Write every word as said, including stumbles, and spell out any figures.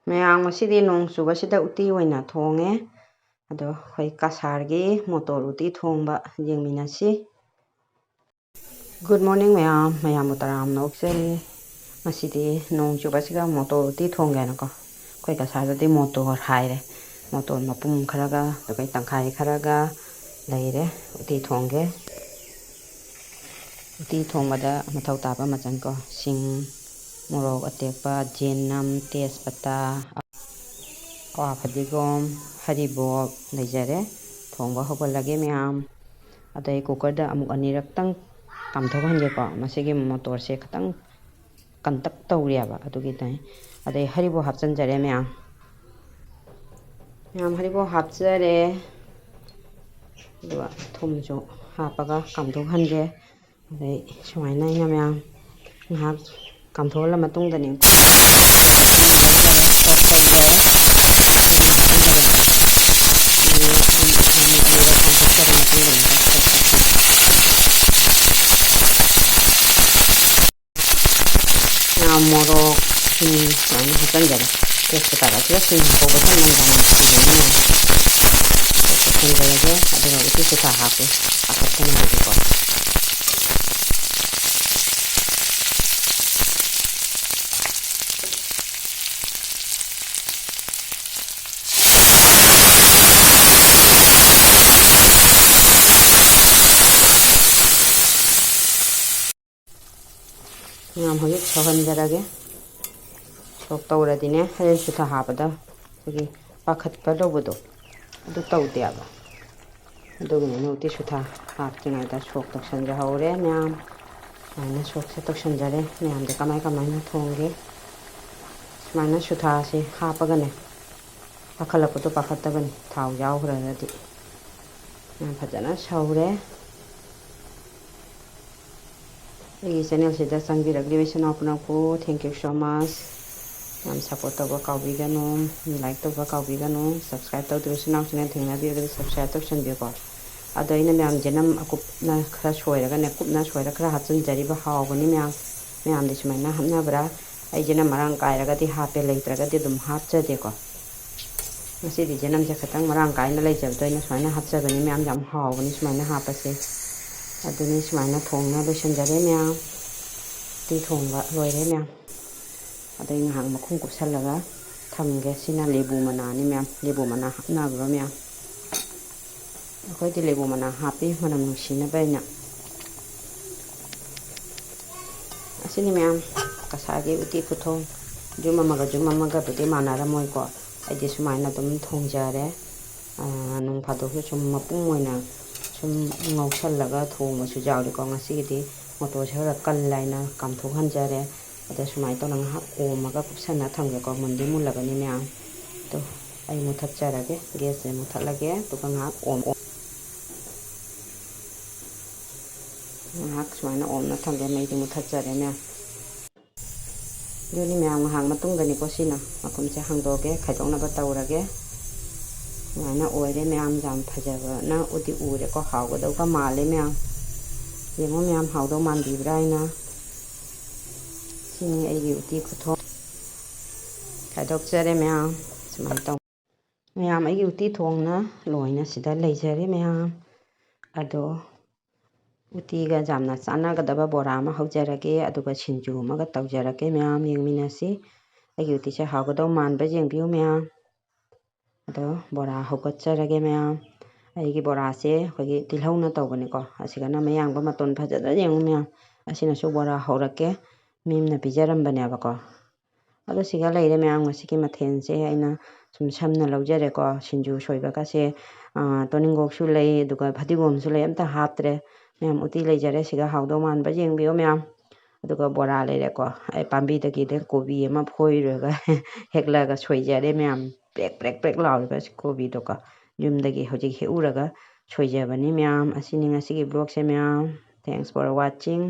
ꯃꯌꯥꯝ, ꯉꯁꯤꯗꯤ ꯅꯣꯡ ꯆꯨꯕꯁꯤꯗ ꯎꯇꯤ ꯑꯣꯏꯅ ꯊꯣꯡꯉꯦ꯫ ꯑꯗꯣ ꯑꯩꯈꯣꯏ ꯀꯁꯥꯔꯒꯤ ꯃꯣꯇꯣꯔ ꯎꯇꯤ ꯊꯣꯡꯕ ꯌꯦꯡꯃꯤꯟꯅꯁꯤ꯫ Good morning ꯃꯌꯥꯝ, ꯃꯌꯥꯝꯕꯨ ꯇꯔꯥꯝꯅ ꯑꯣꯛꯆꯔꯤ꯫ ꯉꯁꯤꯗꯤ ꯅꯣꯡ ꯆꯨꯕꯁꯤꯒ ꯃꯣꯇꯣꯔ ꯎꯇꯤ ꯊꯣꯡꯒꯦꯅꯀꯣ, ꯑꯩꯈꯣꯏ ꯀꯁꯥꯔꯗꯗꯤ ꯃꯣꯇꯣꯔ ꯍꯥꯏꯔꯦ꯫ ꯃꯣꯇꯣꯔ ꯃꯄꯨꯝ ꯈꯔꯒ, ꯑꯗꯨꯒ ꯇꯪꯈꯥꯏ ꯈꯔꯒ ꯂꯩꯔꯦ꯫ ꯎꯇꯤ ꯊꯣꯡꯒꯦ꯫ ꯎꯇꯤ ꯊꯣꯡꯕꯗ ꯃꯊꯧ ꯇꯥꯕ ꯃꯆꯜ ꯀꯣ, ꯁꯤꯡ, ꯃꯣꯔꯣꯛ ꯑꯇꯦꯛꯄ, ꯖꯦꯅꯝ, ꯇꯦꯖꯄꯇꯥ, ꯑꯋꯥ ꯐꯗꯤꯒꯣꯝ, ꯍꯔꯤꯕꯣꯞ ꯂꯩꯖꯔꯦ꯫ ꯊꯣꯡꯕ ꯍꯧꯒꯠꯂꯒꯦ ꯃꯌꯥꯝ꯫ ꯑꯗꯩ ꯀꯨꯀꯔꯗ ꯑꯃꯨꯛ ꯑꯅꯤꯔꯛꯇꯪ ꯀꯥꯝꯊꯣꯛꯍꯟꯒꯦꯀꯣ꯫ ꯃꯁꯤꯒꯤ ꯃꯣꯇꯣꯔꯁꯦ ꯈꯤꯇꯪ ꯀꯟꯇꯛ ꯇꯧꯔꯦꯕ, ꯑꯗꯨꯒꯤ ꯇꯥꯏ꯫ ꯑꯗꯩ ꯍꯔꯤꯕꯣꯞ ꯍꯥꯞꯆꯤꯟꯖꯔꯦ ꯃꯌꯥꯝ꯫ ꯃꯌꯥꯝ, ꯍꯔꯤꯕꯣꯞ ꯍꯥꯞꯆꯔꯦ꯫ ꯑꯗꯨꯒ ꯊꯨꯝꯁꯨ ꯍꯥꯞꯄꯒ ꯀꯥꯝꯊꯣꯛꯍꯟꯒꯦ꯫ ꯑꯗꯩ ꯁꯨꯃꯥꯏꯅ ꯑꯩꯅ ꯃꯌꯥꯝ ꯉꯥꯏꯍꯥꯛ ꯀꯥꯝꯊꯣꯛꯍꯜꯂ ꯃꯇꯨꯡꯗꯅꯦ, ꯃꯣꯔꯣꯛ, ꯁꯤꯡ ꯁꯨꯃꯥꯏꯅ ꯍꯥꯞꯆꯤꯟꯖꯔꯦ꯫ ꯇꯦꯖꯄꯇꯥꯒ ꯁꯤꯒ ꯁꯤꯡ ꯍꯥꯞꯄꯧꯕ ꯆꯞ ꯃꯥꯟꯅꯕꯅꯦ꯫ ꯍꯥꯞꯆꯤꯟꯖꯔꯒꯦ꯫ ꯑꯗꯨꯒ ꯎꯇꯤ ꯁꯨꯊꯥ ꯍꯥꯞꯀꯦ꯫ ꯄꯥꯈꯠꯇꯅꯕꯒꯤꯀꯣ꯫ ꯃꯌꯥꯝ, ꯍꯧꯖꯤꯛ ꯁꯧꯍꯟꯖꯔꯒꯦ꯫ ꯁꯣꯛ ꯇꯧꯔꯗꯤꯅꯦ, ꯍꯣꯔꯦꯟ ꯁꯨꯊꯥ ꯍꯥꯞꯄꯗ ꯑꯩꯈꯣꯏꯒꯤ ꯄꯥꯈꯠꯄ ꯇꯧꯕꯗꯣ, ꯑꯗꯨ ꯇꯧꯗꯦꯕ꯫ ꯑꯗꯨꯒꯤꯅꯤꯅ ꯎꯇꯤ ꯁꯨꯊꯥ ꯍꯥꯞꯇ꯭ꯔꯤꯉꯩꯗ ꯁꯣꯛ ꯇꯧꯁꯟꯖꯍꯧꯔꯦ ꯃꯌꯥꯝ꯫ ꯁꯨꯃꯥꯏꯅ ꯁꯣꯛꯁꯦ ꯇꯧꯁꯟꯖꯔꯦ꯫ ꯃꯌꯥꯝꯗꯤ ꯀꯃꯥꯏ ꯀꯃꯥꯏꯅ ꯊꯣꯡꯒꯦ? ꯁꯨꯃꯥꯏꯅ ꯁꯨꯊꯥꯁꯦ ꯍꯥꯞꯄꯒꯅꯦ, ꯄꯥꯈꯠꯂꯛꯄꯗꯣ ꯄꯥꯈꯠꯇꯕꯅꯤ, ꯊꯥꯎ ꯌꯥꯎꯈ꯭ꯔꯒꯗꯤ꯫ ꯌꯥꯝ ꯐꯖꯅ ꯁꯧꯔꯦ꯫ ꯑꯩꯒꯤ ꯆꯦꯅꯦꯜꯁꯤꯗ ꯆꯪꯕꯤꯔꯛꯂꯤꯕ ꯏꯆꯤꯟ ꯏꯅꯥꯎ ꯄꯨꯝꯅꯃꯛꯄꯨ thank you so much꯫ ꯌꯥꯝ support ꯇꯧꯕ ꯀꯥꯎꯕꯤꯒꯅꯨ, like ꯇꯧꯕ ꯀꯥꯎꯕꯤꯒꯅꯨ, subscribe ꯇꯧꯗ꯭ꯔꯤꯕ ꯏꯆꯤꯟ ꯏꯅꯥꯎꯁꯤꯡꯅ ꯊꯦꯡꯅꯕꯤꯔꯒꯗꯤ subscribe ꯇꯧꯁꯟꯕꯤꯌꯨꯀꯣ꯫ ꯑꯗꯣ ꯑꯩꯅ ꯃꯌꯥꯝ ꯖꯦꯅꯝ ꯑꯀꯨꯞꯅ ꯈꯔ ꯁꯣꯏꯔꯒꯅꯦ, ꯀꯨꯞꯅ ꯁꯣꯏꯔ ꯈꯔ ꯍꯥꯞꯆꯤꯟꯖꯔꯤꯕ, ꯍꯥꯎꯕꯅꯤ ꯃꯌꯥꯝ꯫ ꯃꯌꯥꯝꯗꯤ ꯁꯨꯃꯥꯏꯅ ꯍꯥꯞꯅꯕ꯭ꯔꯥ? ꯑꯩꯁꯤꯅ ꯃꯔꯥꯡ ꯀꯥꯏꯔꯒꯗꯤ ꯍꯥꯞꯄꯦ, ꯂꯩꯇ꯭ꯔꯒꯗꯤ ꯑꯗꯨꯝ ꯍꯥꯞꯆꯗꯦꯀꯣ꯫ ꯉꯁꯤꯗꯤ ꯆꯅꯝꯁꯦ ꯈꯤꯇꯪ ꯃꯔꯥꯡ ꯀꯥꯏꯅ ꯂꯩꯖꯕꯗꯣ ꯑꯩꯅ ꯁꯨꯃꯥꯏꯅ ꯍꯥꯞꯆꯕꯅꯤ ꯃꯌꯥꯝ, ꯌꯥꯝ ꯍꯥꯎꯕꯅꯤ ꯁꯨꯃꯥꯏꯅ ꯍꯥꯞꯄꯁꯦ꯫ ꯑꯗꯨꯅꯤ ꯁꯨꯃꯥꯏꯅ ꯊꯣꯡꯅ ꯂꯣꯏꯁꯤꯟꯖꯔꯦ ꯃꯌꯥꯝ꯫ ꯎꯇꯤ ꯊꯣꯡꯕ ꯂꯣꯏꯔꯦ ꯃꯌꯥꯝ꯫ ꯑꯗꯩ ꯉꯥꯏꯍꯥꯛ ꯃꯈꯨꯝ ꯀꯨꯞꯁꯜꯂꯒ ꯊꯝꯒꯦ꯫ ꯁꯤꯅ ꯂꯦꯕꯨ ꯃꯅꯥꯅꯤ ꯃꯌꯥꯝ, ꯂꯦꯕꯨ ꯃꯅꯥ ꯍꯥꯞꯅꯕ꯭ꯔꯣ ꯃꯌꯥꯝ? ꯑꯩꯈꯣꯏꯗꯤ ꯂꯦꯕꯨ ꯃꯅꯥ ꯍꯥꯞꯄꯤ, ꯃꯅꯝ ꯅꯨꯡꯁꯤꯅꯕ ꯍꯥꯏꯅ꯫ ꯑꯁꯤꯅꯤ ꯃꯌꯥꯝ, ꯀꯁꯥꯒꯤ ꯎꯇꯤ ꯈꯨꯊꯣꯡ꯫ ꯌꯨꯝ ꯑꯃꯒ ꯌꯨꯝ ꯑꯃꯒꯕꯨꯗꯤ ꯃꯥꯟꯅꯔꯝꯃꯣꯏꯀꯣ꯫ ꯑꯩꯗꯤ ꯁꯨꯃꯥꯏꯅ ꯑꯗꯨꯝ ꯊꯣꯡꯖꯔꯦ꯫ ꯅꯣꯡ ꯐꯥꯗꯣꯛꯁꯨ ꯁꯨꯝ ꯃꯄꯨꯝ ꯑꯣꯏꯅ ꯁꯨꯝ ꯉꯧꯁꯜꯂꯒ ꯊꯣꯡꯕꯁꯨ ꯌꯥꯎꯔꯦꯀꯣ꯫ ꯉꯁꯤꯒꯤꯗꯤ ꯃꯣꯇꯣꯔꯁꯦ ꯈꯔ ꯀꯜꯂꯦ ꯍꯥꯏꯅ ꯀꯥꯝꯊꯣꯛꯍꯟꯖꯔꯦ꯫ ꯑꯗꯣ ꯁꯨꯃꯥꯏꯅ ꯇꯧꯅ ꯉꯥꯏꯍꯥꯛ ꯑꯣꯝꯃꯒ ꯀꯨꯞꯁꯟꯅ ꯊꯝꯒꯦꯀꯣ꯫ ꯃꯨꯟꯗꯤ ꯃꯨꯜꯂꯕꯅꯤ ꯃꯌꯥꯝ꯫ ꯑꯗꯣ ꯑꯩ ꯃꯨꯊꯠꯆꯔꯒꯦ, ꯒ꯭ꯌꯥꯁꯁꯦ ꯃꯨꯊꯠꯂꯒꯦ꯫ ꯑꯗꯨꯒ ꯉꯥꯏꯍꯥꯛ ꯑꯣꯝ ꯑꯣꯝ-, ꯉꯥꯏꯍꯥꯛ ꯁꯨꯃꯥꯏꯅ ꯑꯣꯝꯅ ꯊꯝꯒꯦ꯫ ꯃꯩꯗꯤ ꯃꯨꯊꯠꯆꯔꯦ ꯃꯌꯥꯝ꯫ ꯑꯗꯨꯅꯤ ꯃꯌꯥꯝ, ꯉꯥꯏꯍꯥꯛ ꯃꯇꯨꯡꯗꯅꯤꯀꯣ ꯁꯤꯅ꯫ ꯃꯈꯨꯝꯁꯦ ꯍꯥꯡꯗꯣꯛꯑꯒꯦ, ꯈꯥꯏꯗꯣꯛꯅꯕ ꯇꯧꯔꯒꯦ꯫ ꯁꯨꯃꯥꯏꯅ ꯑꯣꯏꯔꯦ ꯃꯌꯥꯝ, ꯌꯥꯝ ꯐꯖꯕꯅ ꯎꯗꯤ ꯎꯔꯦꯀꯣ, ꯍꯥꯎꯒꯗꯧꯕ ꯃꯥꯜꯂꯦ ꯃꯌꯥꯝ꯫ ꯌꯦꯡꯉꯣ ꯃꯌꯥꯝ, ꯍꯥꯎꯗꯧ ꯃꯥꯟꯕꯤꯕ꯭ꯔꯥ ꯍꯥꯏꯅ꯫ ꯁꯤꯅꯤ ꯑꯩꯒꯤ ꯎꯇꯤ ꯈꯨꯊꯣꯡ꯫ ꯈꯥꯏꯗꯣꯛꯆꯔꯦ ꯃꯌꯥꯝ꯫ ꯁꯨꯃꯥꯏꯅ ꯇꯧ꯫ ꯃꯌꯥꯝ, ꯑꯩꯒꯤ ꯎꯇꯤ ꯊꯣꯡꯅ ꯂꯣꯏꯅ ꯁꯤꯗ ꯂꯩꯖꯔꯦ ꯃꯌꯥꯝ꯫ ꯑꯗꯣ ꯎꯇꯤꯒ ꯌꯥꯝꯅ ꯆꯥꯟꯅꯒꯗꯕ ꯕꯣꯔꯥ ꯑꯃ ꯍꯧꯖꯔꯒꯦ, ꯑꯗꯨꯒ ꯁꯤꯡꯖꯨ ꯑꯃꯒ ꯇꯧꯖꯔꯛꯀꯦ ꯃꯌꯥꯝ, ꯌꯦꯡꯃꯤꯟꯅꯁꯤ꯫ ꯑꯩꯒꯤ ꯎꯇꯤꯁꯦ ꯍꯥꯎꯒꯗꯧ ꯃꯥꯟꯕ ꯌꯦꯡꯕꯤꯌꯨ ꯃꯌꯥꯝ꯫ ꯑꯗꯣ ꯕꯣꯔꯥ ꯍꯧꯒꯠꯆꯔꯒꯦ ꯃꯌꯥꯝ꯫ ꯑꯩꯒꯤ ꯕꯣꯔꯥꯁꯦ ꯑꯩꯈꯣꯏꯒꯤ ꯇꯤꯜꯍꯧꯅ ꯇꯧꯕꯅꯤꯀꯣ, ꯑꯁꯤꯒꯅ ꯃꯌꯥꯡꯕ ꯃꯇꯣꯟ꯫ ꯐꯖꯅ ꯌꯦꯡꯉꯨ ꯃꯌꯥꯝ, ꯑꯁꯤꯅꯁꯨ ꯕꯣꯔꯥ ꯍꯧꯔꯛꯀꯦ꯫ ꯃꯤ ꯑꯃꯅ ꯄꯤꯖꯔꯝꯕꯅꯦꯕꯀꯣ꯫ ꯑꯗꯣ ꯁꯤꯒ ꯂꯩꯔꯦ ꯃꯌꯥꯝ, ꯉꯁꯤꯒꯤ ꯃꯊꯦꯜꯁꯦ ꯑꯩꯅ ꯁꯨꯝ ꯁꯝꯅ ꯂꯧꯖꯔꯦꯀꯣ꯫ ꯁꯤꯡꯖꯨ ꯁꯣꯏꯕꯒꯁꯦ, ꯑꯥ, ꯇꯣꯅꯤꯡꯈꯣꯛꯁꯨ ꯂꯩ, ꯑꯗꯨꯒ ꯐꯗꯤꯒꯣꯝꯁꯨ ꯂꯩ, ꯑꯝꯇ ꯍꯥꯞꯇ꯭ꯔꯦ꯫ ꯃꯌꯥꯝ, ꯎꯇꯤ ꯂꯩꯖꯔꯦ, ꯁꯤꯒ ꯍꯥꯎꯗꯧ ꯃꯥꯟꯕ ꯌꯦꯡꯕꯤꯌꯣ ꯃꯌꯥꯝ꯫ ꯑꯗꯨꯒ ꯕꯣꯔꯥ ꯂꯩꯔꯦꯀꯣ꯫ ꯑꯩ ꯄꯥꯝꯕꯤꯗꯒꯤꯗ ꯀꯣꯕꯤ ꯑꯃ ꯐꯣꯏꯔꯨꯔꯒ ꯍꯦꯛꯂꯒ ꯁꯣꯏꯖꯔꯦ ꯃꯌꯥꯝ꯫ ꯄ꯭ꯔꯦꯛ ꯄ꯭ꯔꯦꯛ ꯄ꯭ꯔꯦꯛ ꯂꯥꯎꯔꯤꯕ ꯀꯣꯕꯤꯗꯣꯀꯣ꯫ ꯌꯨꯝꯗꯒꯤ ꯍꯧꯖꯤꯛ ꯍꯦꯛꯎꯔꯒ ꯁꯣꯏꯖꯕꯅꯤ ꯃꯌꯥꯝ꯫ ꯑꯁꯤꯅꯤ ꯉꯁꯤꯒꯤ vlogꯁꯦ ꯃꯌꯥꯝ꯫ Thanks for watching꯫